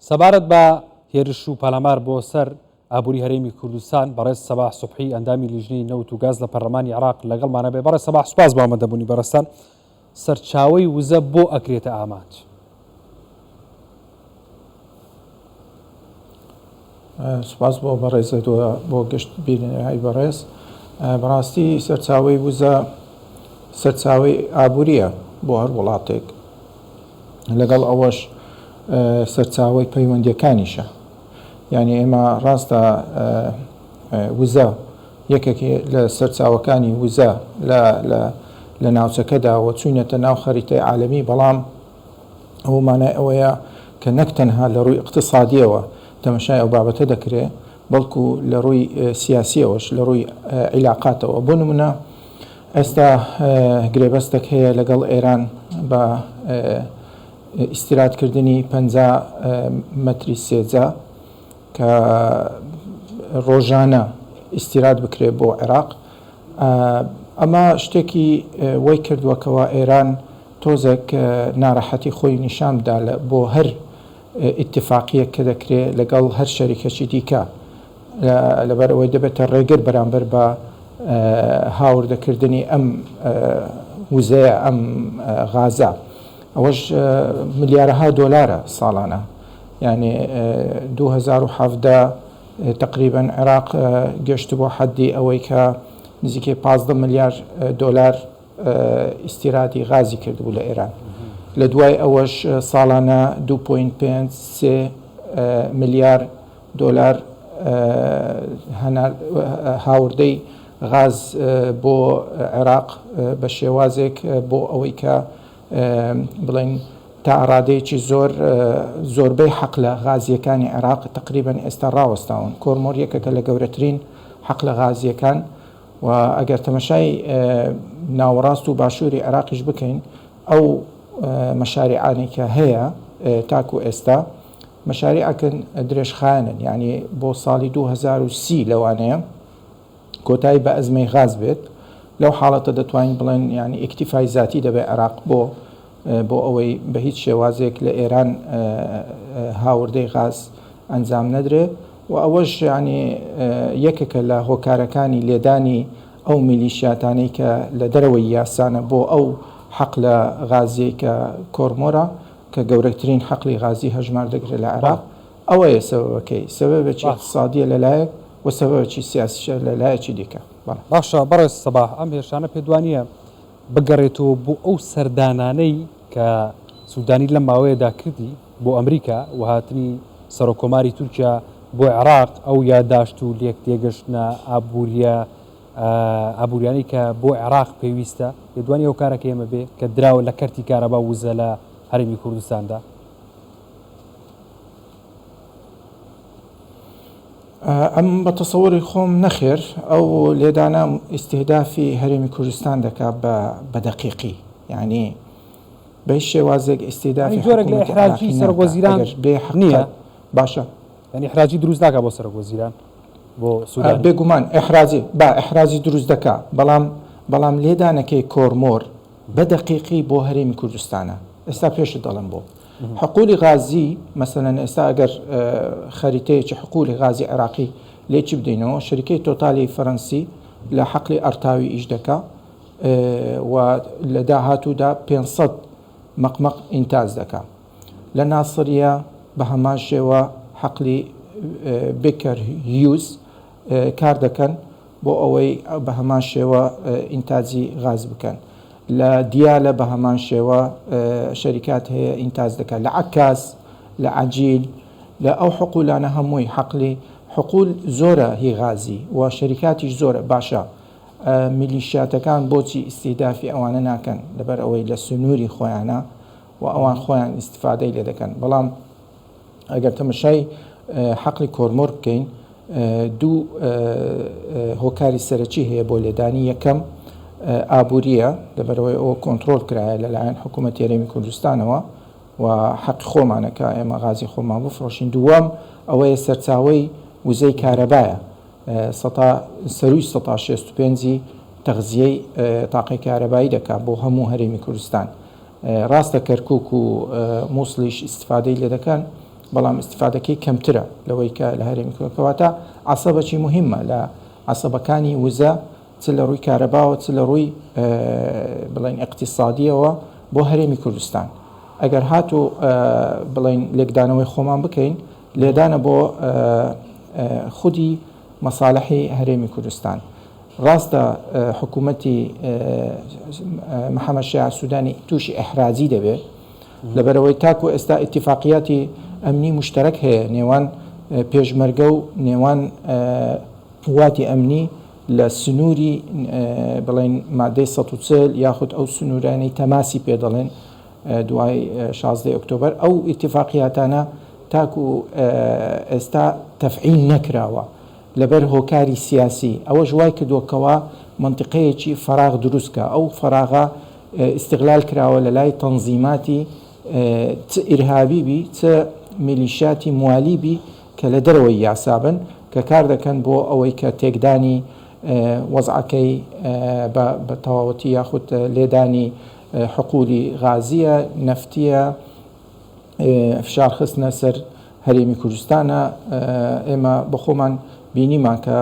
سەبارەت بە هێرش و پەلامار بۆ سەر ئابووری هەرێمی کوردستان، بەڕێز سەباح سوبحی ئەندامی لیژنەی نەوت و گاز لە پەرلەمانی عێراق لەگەڵمانە بێ. بەڕێز سەباح سوپاس بۆ ئامادەبوونی بەڕێزتان. سەرچاوەی وزە بۆ ئەکرێتە ئامانج؟ سوپاس بۆ بەڕێزت و بۆ گشت بینەرانی بەڕێز. بەڕاستی سەرچاوەی وزە سەرچاوەی ئابوورییە بۆ هەر وڵاتێک. لەگەڵ ئەوەش سەرچاوەی پەیوەندیەکانیشە یعنی ئێمە ڕاستە وزە یەکێک لە سەرچاوەکانی وزە لە لە ناوچەکەدا و چوینەتە ناو خەریتەی عالەمی بەڵام ئەو مانای ئەوەیە کە نەک تەنها لە ڕووی اقتصادیەوە تەمەشای ئەو بابەتە دەکرێ بەڵکو لە ڕووی سیاسیەوەش لە ڕووی عیلاقاتەوە بۆ نمونە ئێستا گرێبەستێک هەیە لەگەڵ ئێران بە ئیستیرادکردنی 50 مەتری سێجا کە ڕۆژانە ئیستیراد بکرێت بۆ عێراق. ئەمە شتێکی وەی کردووە کەوا ئێران تۆزێک ناڕەحەتی خۆی نیشان بدا بۆ هەر ئیتفاقیەک کە دەکرێت لەگەڵ هەر شەریکەکی دیکە. لەبەر ئەوەی دەبێتە ڕێگر بەرامبەر بە هاوردەکردنی ئەم وزەیە ئەم غازە ئەوەش ملیارەها دۆلارە ساڵانە یعنی 2017 تقریبا عێراق گەشتبوو حەدی ئەوەی کە نزیکەی 15 ملیار دۆلار ئیستیرادی غازی کردبوو لە ئێران لە دوای ئەوەش ساڵانە 2.5 ملیار دۆلار هاوردەی غاز بۆ عێراق بە شێوازێک بۆ ئەوەی کە بڵێن تا ڕادەیەکی زۆر زۆربەی حەقلە غازیەکانی عێراق تقریبا ئێستا ڕاوەستاون. کۆرمۆر یەکێکە لە گەورەترین حەقلە غازیەکان و ئەگەر تەمەشای ناوەڕاست و باشووری عێراقیش بکەین ئەو مەشاریعانەی کە هەیە تاکو ئێستا مەشاریعەکن درێژخایەنن یانی بۆ ساڵی 2030 لەوانەیە کۆتایی بە ئەزمەی غاز بێت لەو حاڵەتە دەتوانین بڵێن یانی ئیکتیفای زاتی دەبێت عێراق بۆ بۆ ئەوەی بە هیچ شێوازێک لە ئێران هاوردەی غاز ئەنجام نەدرێ و ئەوەش یانی یەکێکە لە هۆکارەکانی لێدانی ئەو میلیشیاتانەی کە لە دەرەوەی یاسانە بۆ ئەو حەقلە غازیەی کە کۆرمۆرە کە گەورەترین حەقلی غازی هەژمار دەکرێت لە عێراق، ئەوەیە سەبەبەکەی، سەبەبێکی ئیقتسادییە لە لایەک و سەبەبێکی سیاسیشە لە لایەکی دیکە. بەڵێ. باشە بەڕێز سەباح، ئەم هێرشانە پێت وانییە بگەڕێتەوە بۆ ئەو سەردانانەی کە سودانی لەم ماوەیەدا کردی بۆ ئەمریکا و هاتنی سەرۆککۆماری تورکیا بۆ عێراق، ئەو یاداشت و لێکتێگەشتنە ئابوورییە ئابووریانەی کە بۆ عێراق پێویستە، لێدوانی هۆکارەکەی ئەمە بێ کە دراوە لە کەرتی کارەبا و وزە لە هەرێمی کوردستاندا؟ ئەم بە تەسەوری خۆم نەخێر، ئەو لێدانە ئیستیهدافی هەرێمی کوردستان دەکا بە دەقیقی، یانی بە هیچ شێوازێک ئیستیهدافی جۆرێک لە حکوومەتی ئیحراجی عێراقی ناکا سەرۆکوەزیران ئەگەر بێ نییە؟ حەقیقەت باشە. یانی ئیحراجی دروست ناکا بۆ سەرۆکوەزیران؟ بۆ سودانی. بێگومان ئیحراجی با ئیحراجی دروست دەکا بەڵام بەڵام لێدانەکەی کۆرمۆر بە دەقیقی بۆ هەرێمی کوردستانە ئێستا پێشت دەڵێم بۆ حقولی غازی مەسەلەن ئێستا ئەگەر خەریتەیەکی حقولی غازی عێراقی لێکی بدەینەوە شەریکەی تۆتالی فەرەنسی لە حەقلی ئەرتاوی ئیش دەکا و لە داهاتوودا 500 مەقمەق ئینتاج دەکا لە ناسریە بە هەمان شێوە حەقلی بێکەر هیوز کار دەکەن بۆ ئەوەی بە هەمان شێوە ئینتاجی غاز بکەن. لە دیالە بە هەمان شێوە شەریکات هەیە ئینتاج دەکات. لە عەکاز، لە عەجیل، لە ئەو حقولانە هەمووی حەقلی حقول زۆرە هی غازی و شەریکاتیش زۆرە. باشە میلیشیاتەکان بۆچی ئیستیهدافی ئەوانە ناکەن؟ لەبەر ئەوەی لە سنووری خۆیانە و ئەوان خۆیان ئیستیفادەی لێ دەکەن. بەڵام ئەگەر تەمەشای حەقلی کۆرمۆر بکەین دوو هۆکاری سەرەکی هەیە بۆ لێدانی یەکەم ئابووریە لەبەرەوەی ئەوە کۆنترۆل کرایە لەلایەن حکوومەتی هەرێمی کوردستانەوە و حەقی خۆمانە کە ئێمە غازی خۆمان بفرۆشین دووەم ئەوەیە سەرچاوەی وزەی کارەبایە سەتا سەرووی سەتا 65 تەغزیەی تاقی کارەبایی دەکات بۆ هەموو هەرێمی کوردستان ڕاستە کەرکوک و موسڵیش ئیستفادەی لێ دەکەن. بەڵام ئیستیفادەکەی کەمترە لەوەی کە لە هەرێمی کوردستان کەواتە عەسەبەکی موهیمە لە عەسەبەکانی وزە چ لە ڕووی کارەباوە چ لە ڕووی بڵێن ئیقتیسادیەوە بۆ هەرێمی کوردستان ئەگەر هاتوو بڵێن لێکدانەوەی خۆمان بکەین لێدانە بۆ خودی مەسالحی هەرێمی کوردستان ڕاستە حکوومەتی محەممەد شیاع سوودانی تووشی ئیحراجی دەبێ لەبەرئەوەی تاکو ئێستا ئیتیفاقیاتی ئەمنی موشتەرەک هەیە نێوان پێشمەرگە و نێوان قواتی ئەمنی لە سنووری بڵێن مادەی 140 یاخود ئەو سنوورانەی تەماسی پێ دەڵێن دوای 16 ئۆکتۆبەر ئەو ئیتیفاقیاتانە تاکو ئێستا تەفعیل نەکراوە لەبەر هۆکاری سیاسی ئەوەش وای کردووە کەوا مەنتیقەیەکی فەراغ دروست کا ئەو فەراغە ئیستغلال کراوە لە لای تەنزیماتی چ ئیرهابی بی چ میلیشیاتی موالی بی کە لە دەرەوەی یاسا بن کە کار دەکەن بۆ ئەوەی کە تێکدانی وەزعەکەی بە تەواوەتی یاخود لێدانی حقولی غازیە نەفتیە فشار خستنە سەر هەرێمی کوردستانە ئێمە بەخۆمان بینیمان کە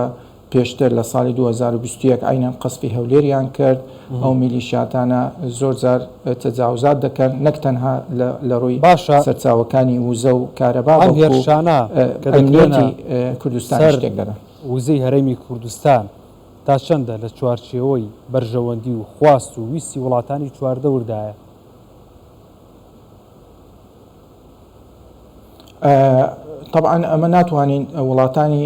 پێشتر لە ساڵی 2021 عینەن قەسفی هەولێریان کرد ئەو میلیشیاتانە زۆر جار تەجاوزات دەکەن نەک تەنها لە ڕووی باشە سەرچاوەکانی وزە و کارەبا ئەم بەڵکو هێرشانە کە دەکرێنە ئەمنیەتی کوردستانیش سەر تێک دەدەن. وزەی هەرێمی کوردستان تا چەندە لە چوارچێوەی بەرژەوەندی و خواست و ویستی وڵاتانی چواردەوردایە؟ تەبعەن ئەمە ناتوانین وڵاتانی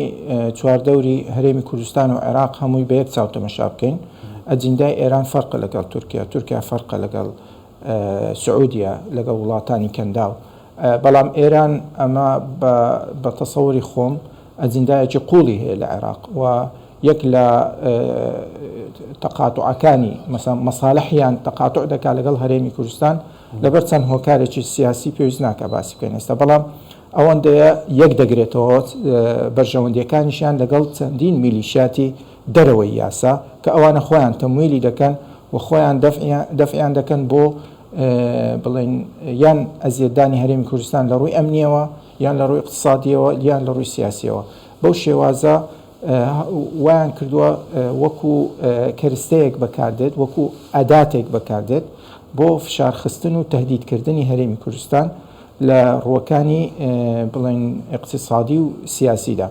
چواردەوری هەرێمی کوردستان و عێراق هەمووی بە یەک چاو تەمەشا بکەین ئەجیندای ئێران فەرقە لەگەڵ تورکیا تورکیا فەرقە لەگەڵ سعودیە لەگەڵ وڵاتانی کەنداو بەڵام ئێران ئەمە بە تەسەوری خۆم ئەجیندایەکی قوڵی هەیە لە عێراق و یەک لە تەقاتوعەکانی مەسالحیان تەقاتوع دەکات لەگەڵ هەرێمی کوردستان لەبەر چەند هۆکارێکی سیاسی پێویست ناکا باسی بکەین ئێستا بەڵام ئەوەندەیە یەک دەگرێتەوە بەرژەوەندیەکانیشیان لەگەڵ چەندین میلیشیاتی دەرەوەی یاسا کە ئەوانە خۆیان تەمویلی دەکەن و خۆیان دەفعیان دەکەن بۆ بڵێن یان ئەزیەتدانی هەرێمی کوردستان لە ڕووی ئەمنیەوە یان لە ڕووی اقتصادیەوە یان لە ڕووی سیاسیەوە بەو شێوازە وایان کردووە وەکو کەرستەیەک بەکاردێت، وەکو ئەداتێک بەکاردێت بۆ فشارخستن و تەهدیدکردنی هەرێمی کوردستان لە ڕووەکانی بڵێن ئیقتیسادی و سیاسیدا.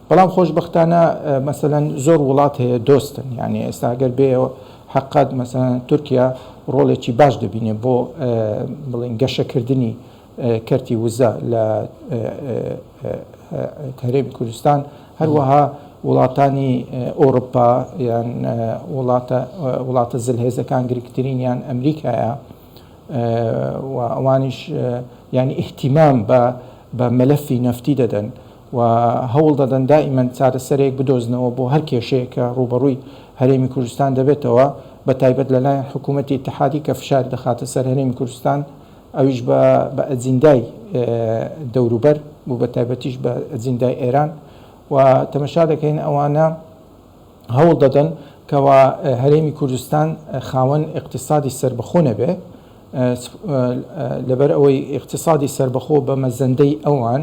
بەڵام خۆشبەختانە مەسەلەن زۆر وڵات هەیە دۆستن، یانی ئێستا گەر بێیەوە حەقت مەسەلەن تورکیا ڕۆڵێکی باش دەبینێ بۆ بڵێن گەشەکردنی کەرتی وزە لە هەرێمی کوردستان، هەروەها وڵاتانی ئەوروپا یان وڵاتە وڵاتە زلهێزەکان گرنگترینیان ئەمریکایە و ئەوانیش یانی ئیهتیمام بە بە مەلەفی نەفتی دەدەن و هەوڵ دەدەن دائیمەن چارەسەرێک بدۆزنەوە بۆ هەر کێشەیەک کە ڕووبەڕووی هەرێمی کوردستان دەبێتەوە بە تایبەت لەلایەن حکوومەتی ئیتحادی کە فشار دەخاتە سەر هەرێمی کوردستان ئەویش بە بە ئەجیندای دەوروبەر و بە تایبەتیش بە ئەجیندای ئێران و تەمەشا دەکەین ئەوانە هەوڵ دەدەن کەوا هەرێمی کوردستان خاوەن ئیقتیسادی سەربەخۆ نەبێ لەبەر ئەوەی ئیقتیسادی سەربەخۆ بە مەزەندەی ئەوان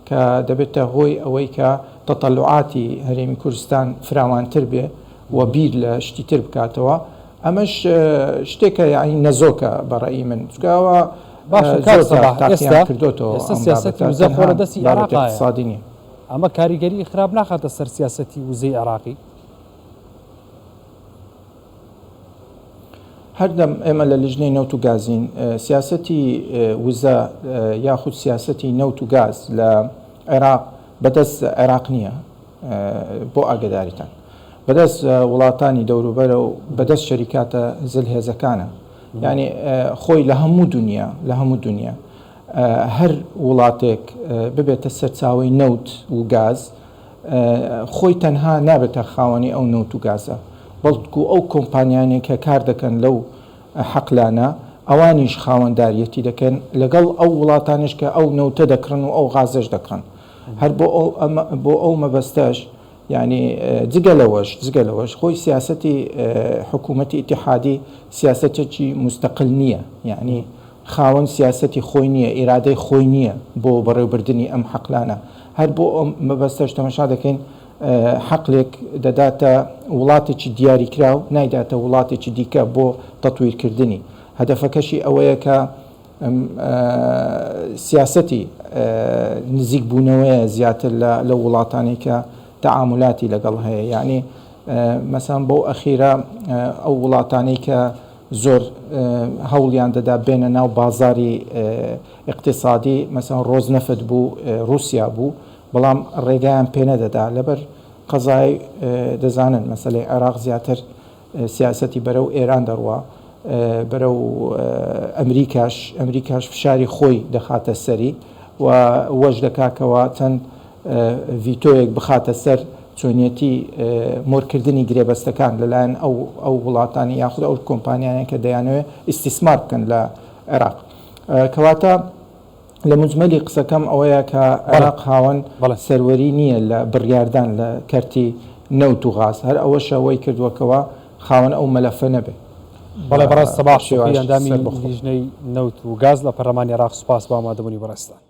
کە دەبێتە هۆی ئەوەی کە تەتەلوعاتی هەرێمی کوردستان فراوانتر بێ و بیر لە شتی تر بکاتەوە ئەمەش شتێکە یانی نەزۆکە بە ڕەئی من چونکە ئەوە باشە کاک زۆر جار سەباح تاقییان ئێستا کردۆتەوە ئێستا ئەم سیاسەتی بابەتە وزە خۆ تەنها لە دەستی بابەتی عێراقایە ئیقتسادی نییە. ئەمە کاریگەری خراپ ناخاتە سەر سیاسەتی وزەی عێراقی؟ هەردەم ئێمە لە لیژنەی نەوت و گازین، سیاسەتی وزە یاخود سیاسەتی نەوت و گاز لە عێراق بەدەست عێراق نییە بۆ ئاگەداریتان بەدەست وڵاتانی دەوروبەرە و بەدەست شەریکاتە زلهێزەکانە یعنی خۆی لە هەموو دنیا لە هەموو دنیا هەر وڵاتێک ببێتە سەرچاوەی نەوت و گاز خۆی تەنها نابێتە خاوەنی ئەو نەوت و گازە، بەڵکو ئەو کۆمپانیانەی کە کار دەکەن لەو حەقلانە ئەوانیش خاوەنداریەتی دەکەن لەگەڵ ئەو وڵاتانەش کە ئەو نەوتە دەکڕن و ئەو غازەش دەکڕن. هەر بۆ ئەو بۆ ئەو مەبەستەش یانی جگە لەوەش جگە لەوەش خۆی سیاسەتی حکوومەتی ئیتیحادی سیاسەتێکی موستەقل نییە یانی. خاوەن سیاسەتی خۆی نییە، ئیرادەی خۆی نییە بۆ بەڕێوبردنی ئەم حەقلانە. هەر بۆ ئەم مەبەستەش تەماشا دەکەین حەقلێک دەداتە وڵاتێکی دیاریکراو، نایداتە وڵاتێکی دیکە بۆ تەتویرکردنی. هەدەفەکەشی ئەوەیە کە سیاسەتی نزیکبوونەوەیە زیاتر لە لەو وڵاتانەی کە تەعامولاتی لەگەڵ هەیە. یەعنی مەسەلەن بەو ئەخیرە ئەو وڵاتانەی کە زۆر هەوڵیان دەدا بێنە ناو بازاری ئیقتیسادی مەسەلەن ڕۆز نەفت بوو ڕوسیا بوو بەڵام ڕێگایان پێ نەدەدا لەبەر قەزای دەزانن مەسەلەی عێراق زیاتر سیاسەتی بەرەو ئێران دەڕوا بەرەو ئەمریکاش ئەمریکاش فشاری خۆی دەخاتە سەری و وەش دەکا کەوا چەند ڤیتۆیەک بخاتە سەر چۆنیەتی مۆرکردنی گرێبەستەکان لەلایەن ئەو ئەو وڵاتانی یاخود ئەو کۆمپانیانە کە دەیانەوێت ئیستیسمار بکەن لە عێراق کەواتە لە مجمەلی قسەکەم ئەوەیە کە عێراق خاوەن سەروەری نییە لە بڕیاردان لە کەرتی نەوت و غاز هەر ئەوەشە وەی کردووە کەوا خاوەن ئەو مەلەفە نەبێ. بەڵێ بەڕێز سەباح سوفی ئەندامی لیژنەی نەوت و گاز لە پەرلەمانی عێراق سوپاس بۆ ئامادەبوونی بەڕێزتان.